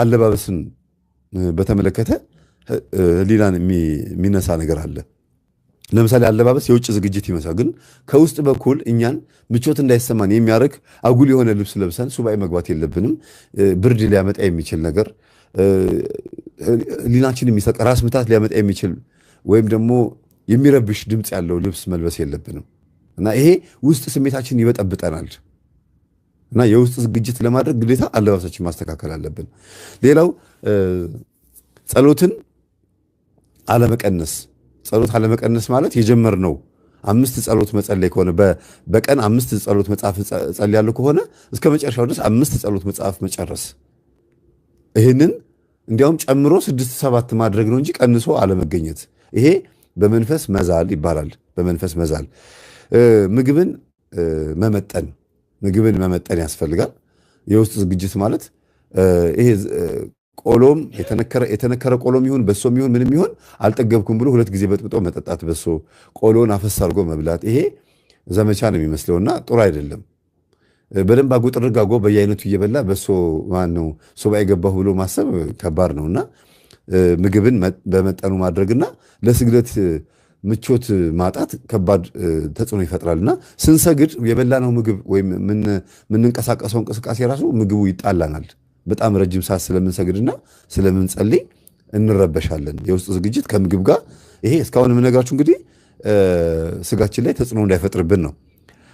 A: አለባበስን በተመለከተ ሕሊናን የሚነሳ ነገር አለ። ለምሳሌ አለባበስ የውጭ ዝግጅት ይመስላል፣ ግን ከውስጥ በኩል እኛን ምቾት እንዳይሰማን የሚያደርግ አጉል የሆነ ልብስ ለብሰን ሱባኤ መግባት የለብንም። ብርድ ሊያመጣ የሚችል ነገር፣ ሕሊናችን የሚሰቅ፣ ራስ ምታት ሊያመጣ የሚችል ወይም ደግሞ የሚረብሽ ድምፅ ያለው ልብስ መልበስ የለብንም እና ይሄ ውስጥ ስሜታችን ይበጠብጠናል። እና የውስጥ ዝግጅት ለማድረግ ግዴታ አለባበሳችን ማስተካከል አለብን። ሌላው ጸሎትን አለመቀነስ። ጸሎት አለመቀነስ ማለት የጀመርነው 5 ጸሎት መጸለይ ከሆነ፣ በቀን 5 ጸሎት መጽሐፍ ጸልያለሁ ከሆነ እስከ መጨረሻው ድረስ 5 ጸሎት መጽሐፍ መጨረስ። ይህንን እንዲያውም ጨምሮ 6 7 ማድረግ ነው እንጂ ቀንሶ አለመገኘት። ይሄ በመንፈስ መዛል ይባላል። በመንፈስ መዛል። ምግብን መመጠን፣ ምግብን መመጠን ያስፈልጋል። የውስጥ ዝግጅት ማለት ይሄ ቆሎም የተነከረ ቆሎም ይሁን በሶም ይሁን ምንም ይሁን አልጠገብኩም ብሎ ሁለት ጊዜ በጥብጦ መጠጣት፣ በሶ ቆሎን አፈስ አድርጎ መብላት፣ ይሄ ዘመቻ ነው የሚመስለውና ጥሩ አይደለም። በደንብ አጎጥርግ አድርጎ በየአይነቱ እየበላ በሶ ማነው ሱባኤ ገባሁ ብሎ ማሰብ ከባድ ነውና ምግብን በመጠኑ ማድረግና ለስግደት ምቾት ማጣት ከባድ ተጽዕኖ ይፈጥራልና ስንሰግድ የበላነው ምግብ ወይም የምንንቀሳቀሰው እንቅስቃሴ ራሱ ምግቡ ይጣላናል። በጣም ረጅም ሰዓት ስለምንሰግድና ስለምንጸልይ እንረበሻለን። የውስጥ ዝግጅት ከምግብ ጋር፣ ይሄ እስካሁን የምነግራችሁ እንግዲህ ስጋችን ላይ ተጽዕኖ እንዳይፈጥርብን ነው።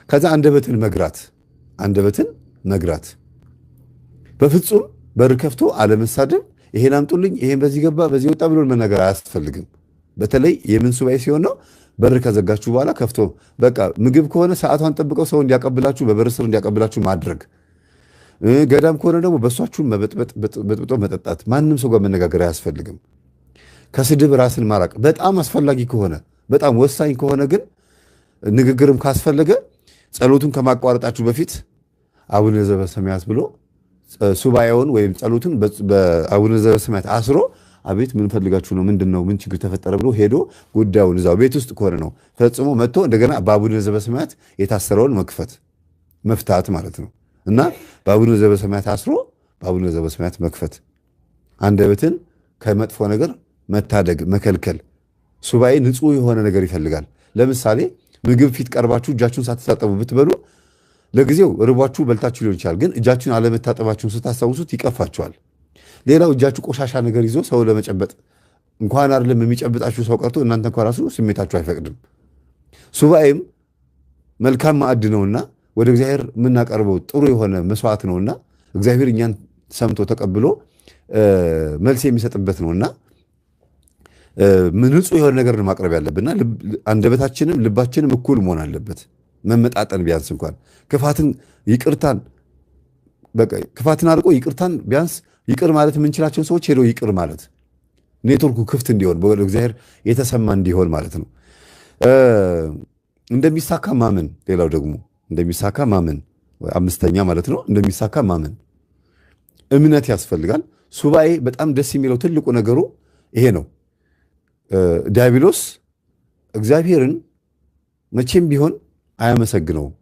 A: ከዛ አንደበትን መግራት፣ አንደበትን መግራት፣ በፍጹም በር ከፍቶ አለመሳደብ፣ ይሄን አምጡልኝ፣ ይሄን በዚህ ገባ በዚህ ወጣ ብሎ መናገር አያስፈልግም። በተለይ የምን ሱባኤ ሲሆን ነው፣ በር ከዘጋችሁ በኋላ ከፍቶ በቃ ምግብ ከሆነ ሰዓቷን ጠብቀው ሰው እንዲያቀብላችሁ፣ በበር ስር እንዲያቀብላችሁ ማድረግ። ገዳም ከሆነ ደግሞ በሷችሁ መበጥበጥ፣ በጥብጦ መጠጣት፣ ማንም ሰው ጋር መነጋገር አያስፈልግም። ከስድብ ራስን ማራቅ፣ በጣም አስፈላጊ ከሆነ፣ በጣም ወሳኝ ከሆነ ግን ንግግርም ካስፈለገ ጸሎቱን ከማቋረጣችሁ በፊት አቡነ ዘበሰማያት ብሎ ሱባኤውን ወይም ጸሎቱን በአቡነ ዘበሰማያት አስሮ፣ አቤት ምን ፈልጋችሁ ነው? ምንድን ነው? ምን ችግር ተፈጠረ? ብሎ ሄዶ ጉዳዩን እዛው ቤት ውስጥ ከሆነ ነው ፈጽሞ መጥቶ እንደገና በአቡነ ዘበሰማያት የታሰረውን መክፈት፣ መፍታት ማለት ነው። እና በአቡነ ዘበሰማያት አስሮ በአቡነ ዘበሰማያት መክፈት፣ አንደበትን ከመጥፎ ነገር መታደግ፣ መከልከል። ሱባኤ ንጹሕ የሆነ ነገር ይፈልጋል። ለምሳሌ ምግብ ፊት ቀርባችሁ እጃችሁን ሳትታጠቡ ብትበሉ ለጊዜው ርቧችሁ በልታችሁ ሊሆን ይችላል፣ ግን እጃችሁን አለመታጠባችሁን ስታስታውሱት ይቀፋችኋል። ሌላው እጃችሁ ቆሻሻ ነገር ይዞ ሰው ለመጨበጥ እንኳን አይደለም የሚጨብጣችሁ ሰው ቀርቶ እናንተ እንኳን ራሱ ስሜታችሁ አይፈቅድም። ሱባኤም መልካም ማዕድ ነውና፣ ወደ እግዚአብሔር የምናቀርበው ጥሩ የሆነ መስዋዕት ነውና፣ እግዚአብሔር እኛን ሰምቶ ተቀብሎ መልስ የሚሰጥበት ነውና ንጹሕ የሆነ ነገር ማቅረብ ያለብንና አንደበታችንም ልባችንም እኩል መሆን አለበት። መመጣጠን ቢያንስ እንኳን ክፋትን ይቅርታን በቃ ክፋትን አርቆ ይቅርታን ቢያንስ ይቅር ማለት የምንችላቸውን ሰዎች ሄዶ ይቅር ማለት፣ ኔትወርኩ ክፍት እንዲሆን፣ በእግዚአብሔር የተሰማ እንዲሆን ማለት ነው። እንደሚሳካ ማመን፣ ሌላው ደግሞ እንደሚሳካ ማመን አምስተኛ ማለት ነው። እንደሚሳካ ማመን እምነት ያስፈልጋል። ሱባኤ በጣም ደስ የሚለው ትልቁ ነገሩ ይሄ ነው። ዲያብሎስ እግዚአብሔርን መቼም ቢሆን አያመሰግነውም።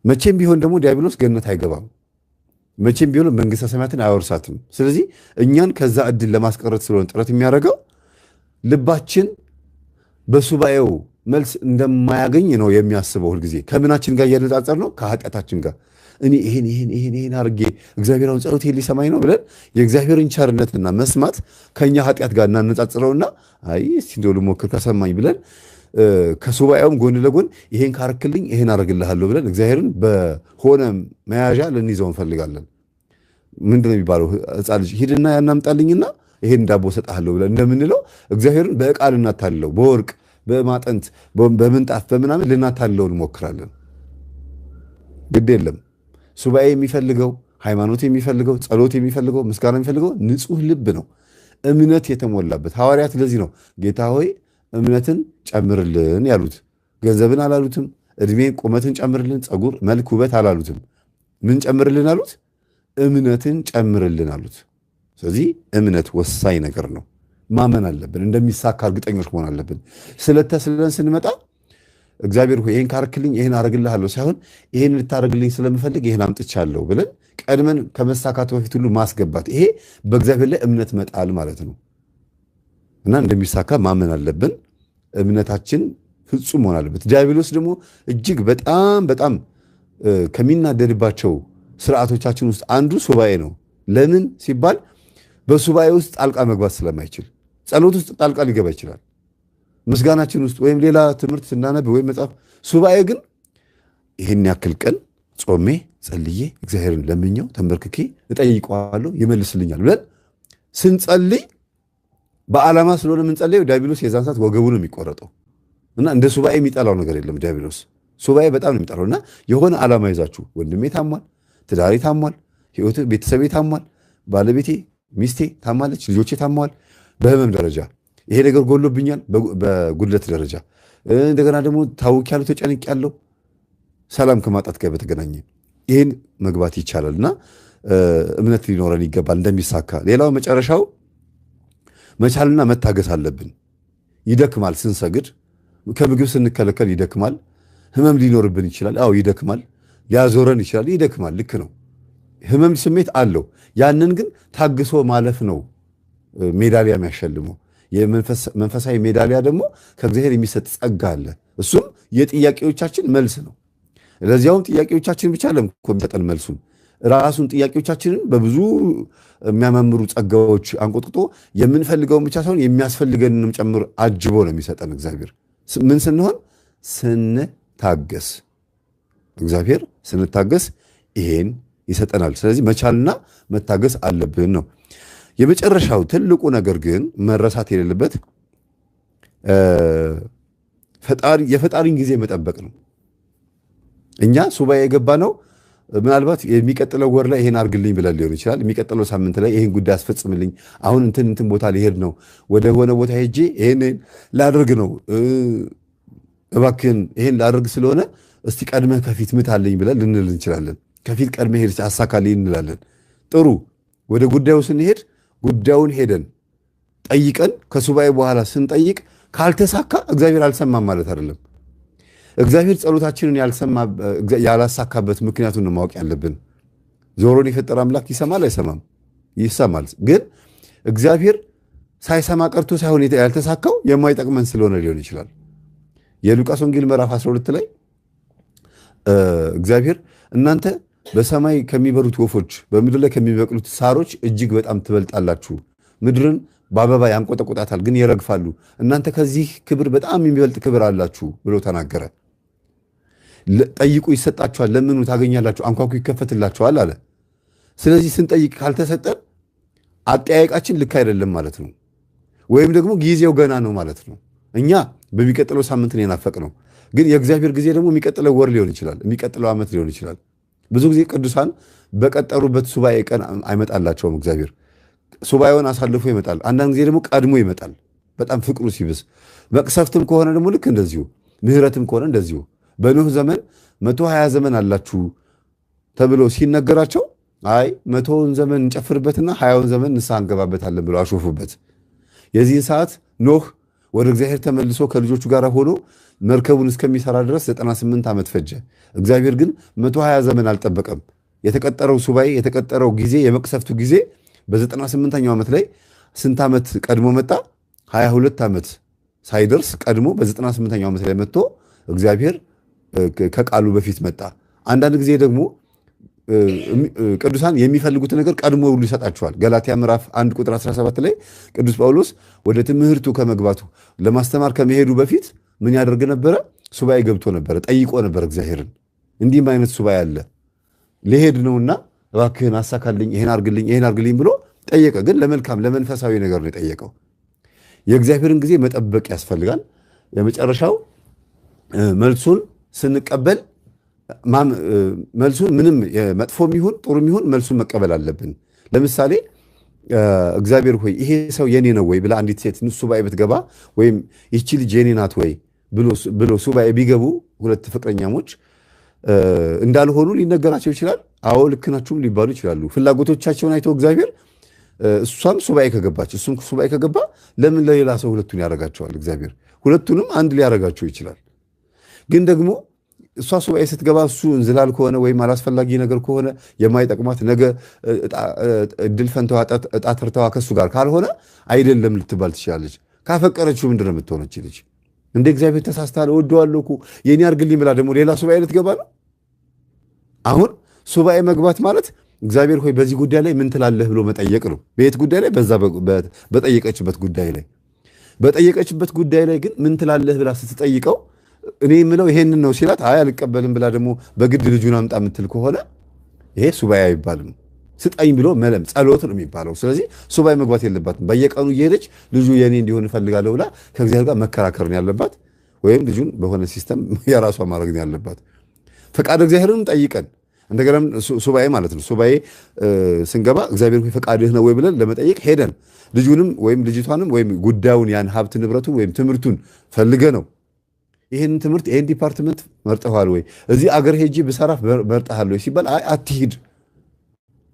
A: መቼም ቢሆን ደግሞ ዲያብሎስ ገነት አይገባም። መቼም ቢሆን መንግሥተ ሰማያትን አያወርሳትም። ስለዚህ እኛን ከዛ እድል ለማስቀረት ስለሆነ ጥረት የሚያደርገው ልባችን በሱባኤው መልስ እንደማያገኝ ነው የሚያስበው። ሁልጊዜ ከምናችን ጋር እያነጻጸር ነው፣ ከኃጢአታችን ጋር። እኔ ይሄን ይሄን ይሄን ይሄን አድርጌ እግዚአብሔር አሁን ጸሎቴን ሊሰማኝ ነው ብለን የእግዚአብሔርን ቸርነትና መስማት ከኛ ኃጢአት ጋር እናነጻጽረውና አይ እስቲ እንደው ልሞክር ከሰማኝ ብለን ከሱባኤውም ጎን ለጎን ይሄን ካረክልኝ ይሄን አደርግልሃለሁ ብለን እግዚአብሔርን በሆነ መያዣ ልንይዘው እንፈልጋለን። ምንድን ነው የሚባለው? ሕፃን ልጅ ሂድና ያናምጣልኝና ይሄን ዳቦ እሰጥሃለሁ ብለን እንደምንለው እግዚአብሔርን በዕቃ ልናታልለው፣ በወርቅ፣ በማጠንት፣ በምንጣፍ፣ በምናምን ልናታልለው እንሞክራለን። ግድ የለም፣ ሱባኤ የሚፈልገው፣ ሃይማኖት የሚፈልገው፣ ጸሎት የሚፈልገው፣ ምስጋና የሚፈልገው ንጹሕ ልብ ነው፣ እምነት የተሞላበት። ሐዋርያት ለዚህ ነው ጌታ ሆይ እምነትን ጨምርልን ያሉት። ገንዘብን አላሉትም። እድሜን፣ ቁመትን ጨምርልን፣ ፀጉር፣ መልክ፣ ውበት አላሉትም። ምን ጨምርልን አሉት? እምነትን ጨምርልን አሉት። ስለዚህ እምነት ወሳኝ ነገር ነው። ማመን አለብን። እንደሚሳካ እርግጠኞች መሆን አለብን። ስለተስለን ስንመጣ እግዚአብሔር ሆይ ይሄን ካረክልኝ ይሄን አረግልሃለሁ ሳይሆን ይሄን ልታረግልኝ ስለምፈልግ ይሄን አምጥቻለሁ ብለን ቀድመን ከመሳካቱ በፊት ሁሉ ማስገባት፣ ይሄ በእግዚአብሔር ላይ እምነት መጣል ማለት ነው። እና እንደሚሳካ ማመን አለብን። እምነታችን ፍጹም መሆን አለበት። ዲያብሎስ ደግሞ እጅግ በጣም በጣም ከሚናደድባቸው ስርዓቶቻችን ውስጥ አንዱ ሱባኤ ነው። ለምን ሲባል በሱባኤ ውስጥ ጣልቃ መግባት ስለማይችል፣ ጸሎት ውስጥ ጣልቃ ሊገባ ይችላል። ምስጋናችን ውስጥ ወይም ሌላ ትምህርት ስናነብ ወይም መጽሐፍ፣ ሱባኤ ግን ይህን ያክል ቀን ጾሜ ጸልዬ እግዚአብሔርን ለምኘው ተንበርክኬ እጠይቀዋለሁ ይመልስልኛል ብለን ስንጸልይ በዓላማ ስለሆነ የምንጸልየው ዲያብሎስ የዛን ሰዓት ወገቡ ነው የሚቆረጠው። እና እንደ ሱባኤ የሚጠላው ነገር የለም ዲያብሎስ። ሱባኤ በጣም ነው የሚጠላው። እና የሆነ ዓላማ ይዛችሁ ወንድሜ ታሟል፣ ትዳሬ ታሟል፣ ህይወት ቤተሰቤ ታሟል፣ ባለቤቴ ሚስቴ ታማለች፣ ልጆቼ ታመዋል፣ በህመም ደረጃ ይሄ ነገር ጎሎብኛል፣ በጉድለት ደረጃ እንደገና ደግሞ ታውኬያለሁ፣ ተጨንቄያለሁ፣ ሰላም ከማጣት ጋር በተገናኘ ይህን መግባት ይቻላል እና እምነት ሊኖረን ይገባል እንደሚሳካ። ሌላው መጨረሻው መቻልና መታገስ አለብን። ይደክማል፣ ስንሰግድ ከምግብ ስንከለከል ይደክማል። ህመም ሊኖርብን ይችላል። አዎ ይደክማል። ሊያዞረን ይችላል። ይደክማል። ልክ ነው። ህመም ስሜት አለው። ያንን ግን ታግሶ ማለፍ ነው ሜዳሊያ የሚያሸልመው። የመንፈሳዊ ሜዳሊያ ደግሞ ከእግዚአብሔር የሚሰጥ ጸጋ አለ። እሱም የጥያቄዎቻችን መልስ ነው። ለዚያውም ጥያቄዎቻችን ብቻ አይደለም እኮ የሚሰጠን መልሱን፣ ራሱን ጥያቄዎቻችንን በብዙ የሚያማምሩ ጸጋዎች አንቆጥቁጦ የምንፈልገውን ብቻ ሳይሆን የሚያስፈልገንንም ጨምር አጅቦ ነው የሚሰጠን እግዚአብሔር። ምን ስንሆን? ስንታገስ። እግዚአብሔር ስንታገስ ይሄን ይሰጠናል። ስለዚህ መቻልና መታገስ አለብን ነው። የመጨረሻው ትልቁ ነገር ግን መረሳት የሌለበት የፈጣሪን ጊዜ መጠበቅ ነው። እኛ ሱባኤ የገባ ነው ምናልባት የሚቀጥለው ወር ላይ ይሄን አድርግልኝ ብለን ሊሆን ይችላል። የሚቀጥለው ሳምንት ላይ ይሄን ጉዳይ አስፈጽምልኝ፣ አሁን እንትን እንትን ቦታ ሊሄድ ነው፣ ወደ ሆነ ቦታ ሄጄ ይሄን ላደርግ ነው፣ እባክህን ይሄን ላደርግ ስለሆነ እስቲ ቀድመህ ከፊት ምታልኝ ብለን ልንል እንችላለን። ከፊት ቀድመህ ሄድ አሳካልኝ እንላለን። ጥሩ፣ ወደ ጉዳዩ ስንሄድ ጉዳዩን ሄደን ጠይቀን ከሱባኤ በኋላ ስንጠይቅ ካልተሳካ እግዚአብሔር አልሰማም ማለት አይደለም። እግዚአብሔር ጸሎታችንን ያላሳካበት ምክንያቱን ነው ማወቅ ያለብን። ዞሮን የፈጠረ አምላክ ይሰማል አይሰማም? ይሰማል። ግን እግዚአብሔር ሳይሰማ ቀርቶ ሳይሆን ያልተሳካው የማይጠቅመን ስለሆነ ሊሆን ይችላል። የሉቃስ ወንጌል ምዕራፍ 12 ላይ እግዚአብሔር እናንተ በሰማይ ከሚበሩት ወፎች በምድር ላይ ከሚበቅሉት ሳሮች እጅግ በጣም ትበልጣላችሁ። ምድርን በአበባ ያንቆጠቁጣታል፣ ግን ይረግፋሉ። እናንተ ከዚህ ክብር በጣም የሚበልጥ ክብር አላችሁ ብሎ ተናገረ። ጠይቁ ይሰጣችኋል፣ ለምኑ ታገኛላችሁ፣ አንኳኩ ይከፈትላችኋል አለ። ስለዚህ ስንጠይቅ ካልተሰጠን አጠያየቃችን ልክ አይደለም ማለት ነው፣ ወይም ደግሞ ጊዜው ገና ነው ማለት ነው። እኛ በሚቀጥለው ሳምንት ነው የናፈቅነው፣ ግን የእግዚአብሔር ጊዜ ደግሞ የሚቀጥለው ወር ሊሆን ይችላል፣ የሚቀጥለው ዓመት ሊሆን ይችላል። ብዙ ጊዜ ቅዱሳን በቀጠሩበት ሱባኤ ቀን አይመጣላቸውም። እግዚአብሔር ሱባኤውን አሳልፎ ይመጣል። አንዳንድ ጊዜ ደግሞ ቀድሞ ይመጣል፣ በጣም ፍቅሩ ሲብስ። መቅሰፍትም ከሆነ ደግሞ ልክ እንደዚሁ፣ ምሕረትም ከሆነ እንደዚሁ። በኖህ ዘመን 120 ዘመን አላችሁ ተብሎ ሲነገራቸው አይ 100ውን ዘመን እንጨፍርበትና 20ውን ዘመን ንስሐ እንገባበታለን ብለው አሾፉበት። የዚህን ሰዓት ኖህ ወደ እግዚአብሔር ተመልሶ ከልጆቹ ጋር ሆኖ መርከቡን እስከሚሰራ ድረስ 98 ዓመት ፈጀ። እግዚአብሔር ግን 120 ዘመን አልጠበቀም። የተቀጠረው ሱባኤ፣ የተቀጠረው ጊዜ፣ የመቅሰፍቱ ጊዜ በ98ኛው ዓመት ላይ ስንት ዓመት ቀድሞ መጣ? 22 ዓመት ሳይደርስ ቀድሞ በ98ኛው ዓመት ላይ መጥቶ እግዚአብሔር ከቃሉ በፊት መጣ። አንዳንድ ጊዜ ደግሞ ቅዱሳን የሚፈልጉትን ነገር ቀድሞ ሁሉ ይሰጣቸዋል። ገላትያ ምዕራፍ 1 ቁጥር 17 ላይ ቅዱስ ጳውሎስ ወደ ትምህርቱ ከመግባቱ ለማስተማር ከመሄዱ በፊት ምን ያደርግ ነበረ? ሱባኤ ገብቶ ነበረ፣ ጠይቆ ነበር እግዚአብሔርን። እንዲህም አይነት ሱባኤ አለ፣ ልሄድ ነውና እባክህን አሳካልኝ፣ ይሄን አርግልኝ፣ ይሄን አርግልኝ ብሎ ጠየቀ። ግን ለመልካም ለመንፈሳዊ ነገር ነው የጠየቀው። የእግዚአብሔርን ጊዜ መጠበቅ ያስፈልጋል። የመጨረሻው መልሱን ስንቀበል መልሱን ምንም መጥፎም ይሁን ጥሩም ይሁን መልሱን መቀበል አለብን። ለምሳሌ እግዚአብሔር ሆይ ይሄ ሰው የኔ ነው ወይ ብላ አንዲት ሴት ሱባኤ ብትገባ፣ ወይም ይቺ ልጅ የኔ ናት ወይ ብሎ ሱባኤ ቢገቡ ሁለት ፍቅረኛሞች እንዳልሆኑ ሊነገራቸው ይችላል። አዎ ልክ ናችሁም ሊባሉ ይችላሉ። ፍላጎቶቻቸውን አይተው እግዚአብሔር እሷም ሱባኤ ከገባች እሱም ሱባኤ ከገባ ለምን ለሌላ ሰው ሁለቱን ያደርጋቸዋል? እግዚአብሔር ሁለቱንም አንድ ሊያደርጋቸው ይችላል። ግን ደግሞ እሷ ሱባኤ ስትገባ እሱ እንዝላል ከሆነ ወይም አላስፈላጊ ነገር ከሆነ የማይጠቅማት ነገ እድል ፈንታዋ እጣ ተርታዋ ከሱ ጋር ካልሆነ አይደለም ልትባል ትችላለች። ካፈቀረችው ምንድን ነው የምትሆነች ልጅ? እንደ እግዚአብሔር ተሳስተሃል፣ እወደዋለሁ እኮ የኔ አድርግልኝ ብላ ደግሞ ሌላ ሱባኤ ልትገባ ነው። አሁን ሱባኤ መግባት ማለት እግዚአብሔር ሆይ በዚህ ጉዳይ ላይ ምን ትላለህ ብሎ መጠየቅ ነው። በየት ጉዳይ ላይ? በዛ በጠየቀችበት ጉዳይ ላይ። በጠየቀችበት ጉዳይ ላይ ግን ምን ትላለህ ብላ ስትጠይቀው እኔ የምለው ይሄንን ነው ሲላት አይ አልቀበልም ብላ ደግሞ በግድ ልጁን አምጣ የምትል ከሆነ ይሄ ሱባኤ አይባልም። ስጠኝ ብሎ መለም ጸሎት ነው የሚባለው። ስለዚህ ሱባኤ መግባት የለባትም። በየቀኑ እየሄደች ልጁ የኔ እንዲሆን እፈልጋለሁ ብላ ከእግዚአብሔር ጋር መከራከር ነው ያለባት፣ ወይም ልጁን በሆነ system የራሷ ማድረግ ነው ያለባት። ፈቃድ እግዚአብሔርን ጠይቀን እንደገና ሱባኤ ማለት ነው። ሱባኤ ስንገባ እግዚአብሔር ሆይ ፈቃድህ ነው ወይ ብለን ለመጠየቅ ሄደን ልጁንም ወይም ልጅቷንም ወይም ጉዳዩን ያን ሀብት ንብረቱን ወይም ትምህርቱን ፈልገ ነው ይህን ትምህርት ይህን department መርጠሃል ወይ፣ እዚህ አገር ሄጄ ብሰራ መርጠሃል ወይ ሲባል አይ አትሂድ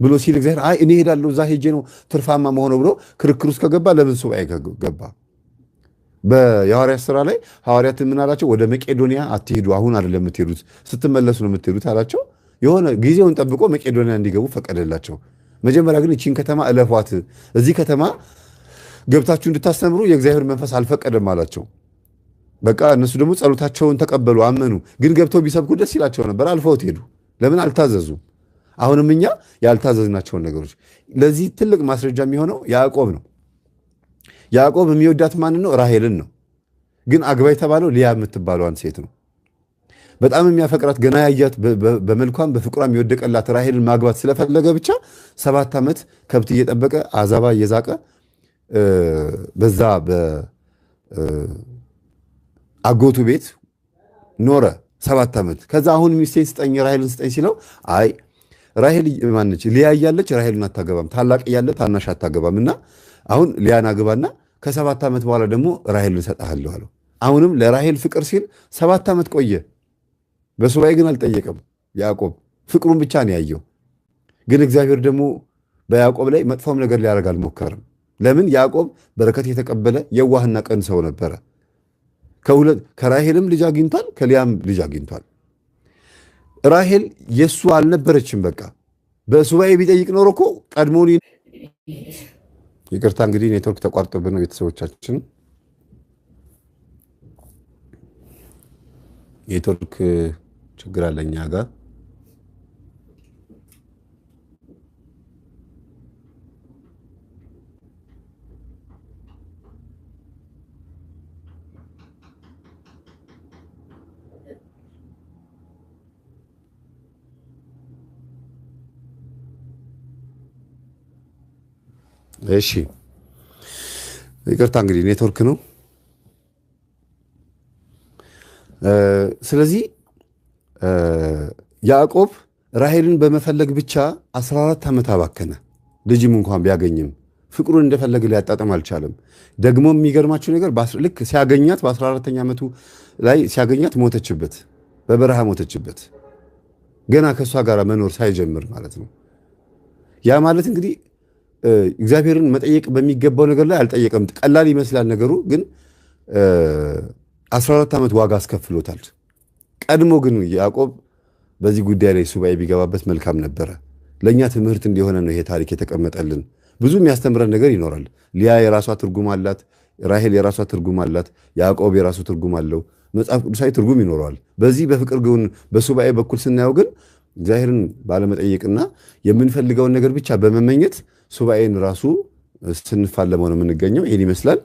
A: ብሎ ሲል እግዚአብሔር አይ እኔ ሄዳለሁ እዛ ሄጄ ነው ትርፋማ መሆነው ብሎ ክርክር ውስጥ ከገባ ለምን ሱባኤ ገባ? በየሐዋርያት ስራ ላይ ሐዋርያትን ምን አላቸው? ወደ መቄዶንያ አትሂዱ፣ አሁን አይደለም የምትሄዱት፣ ስትመለሱ ነው የምትሄዱት አላቸው። የሆነ ጊዜውን ጠብቆ መቄዶንያ እንዲገቡ ፈቀደላቸው። መጀመሪያ ግን ይቺን ከተማ እለፏት፣ እዚህ ከተማ ገብታችሁ እንድታስተምሩ የእግዚአብሔር መንፈስ አልፈቀደም አላቸው። በቃ እነሱ ደግሞ ጸሎታቸውን ተቀበሉ፣ አመኑ። ግን ገብተው ቢሰብኩ ደስ ይላቸው ነበር። አልፈውት ሄዱ። ለምን አልታዘዙም? አሁንም እኛ ያልታዘዝናቸውን ነገሮች ለዚህ ትልቅ ማስረጃ የሚሆነው ያዕቆብ ነው። ያዕቆብ የሚወዳት ማን ነው? ራሔልን ነው። ግን አግባ የተባለው ሊያ የምትባለዋን ሴት ነው። በጣም የሚያፈቅራት ገና ያያት በመልኳም በፍቅሯም የወደቀላት ራሔልን ማግባት ስለፈለገ ብቻ 7 ዓመት ከብት እየጠበቀ አዛባ እየዛቀ በዛ አጎቱ ቤት ኖረ 7 ዓመት። ከዛ አሁን ሚስቴን ስጠኝ ራሔልን ስጠኝ ሲለው አይ ራሔል ማነች ሊያ እያለች ራሔልን አታገባም፣ ታላቅ እያለ ታናሽ አታገባም እና አሁን ሊያን አግባና ከ7 ዓመት በኋላ ደግሞ ራሔልን እሰጥሃለሁ አለው። አሁንም ለራሔል ፍቅር ሲል 7 ዓመት ቆየ። በሱባኤ ግን አልጠየቀም ያዕቆብ፣ ፍቅሩን ብቻ ነው ያየው። ግን እግዚአብሔር ደግሞ በያዕቆብ ላይ መጥፎም ነገር ሊያደርግ አልሞከረም። ለምን? ያዕቆብ በረከት የተቀበለ የዋህና ቅን ሰው ነበረ። ከራሔልም ልጅ አግኝቷል፣ ከሊያም ልጅ አግኝቷል። ራሔል የሱ አልነበረችም። በቃ በሱባኤ ቢጠይቅ ኖሮ እኮ ቀድሞ። ይቅርታ እንግዲህ ኔትወርክ ተቋርጦብን ነው ቤተሰቦቻችን፣ ኔትወርክ ችግር አለ እኛ ጋር። እሺ ይቅርታ እንግዲህ ኔትወርክ ነው። ስለዚህ ያዕቆብ ራሔልን በመፈለግ ብቻ 14 ዓመት አባከነ። ልጅም እንኳን ቢያገኝም ፍቅሩን እንደፈለገ ሊያጣጥም አልቻለም። ደግሞ የሚገርማችሁ ነገር ልክ ሲያገኛት በ14ኛ ዓመቱ ላይ ሲያገኛት ሞተችበት፣ በበረሃ ሞተችበት። ገና ከእሷ ጋር መኖር ሳይጀምር ማለት ነው። ያ ማለት እንግዲህ እግዚአብሔርን መጠየቅ በሚገባው ነገር ላይ አልጠየቀም። ቀላል ይመስላል ነገሩ፣ ግን 14 ዓመት ዋጋ አስከፍሎታል። ቀድሞ ግን ያዕቆብ በዚህ ጉዳይ ላይ ሱባኤ ቢገባበት መልካም ነበረ። ለእኛ ትምህርት እንዲሆነ ነው ይሄ ታሪክ የተቀመጠልን። ብዙ የሚያስተምረን ነገር ይኖራል። ሊያ የራሷ ትርጉም አላት። ራሔል የራሷ ትርጉም አላት። ያዕቆብ የራሱ ትርጉም አለው። መጽሐፍ ቅዱሳዊ ትርጉም ይኖረዋል። በዚህ በፍቅር ግን በሱባኤ በኩል ስናየው ግን እግዚአብሔርን ባለመጠየቅና የምንፈልገውን ነገር ብቻ በመመኘት ሱባኤን ራሱ ስንፋለመው ነው የምንገኘው። ይህን ይመስላል።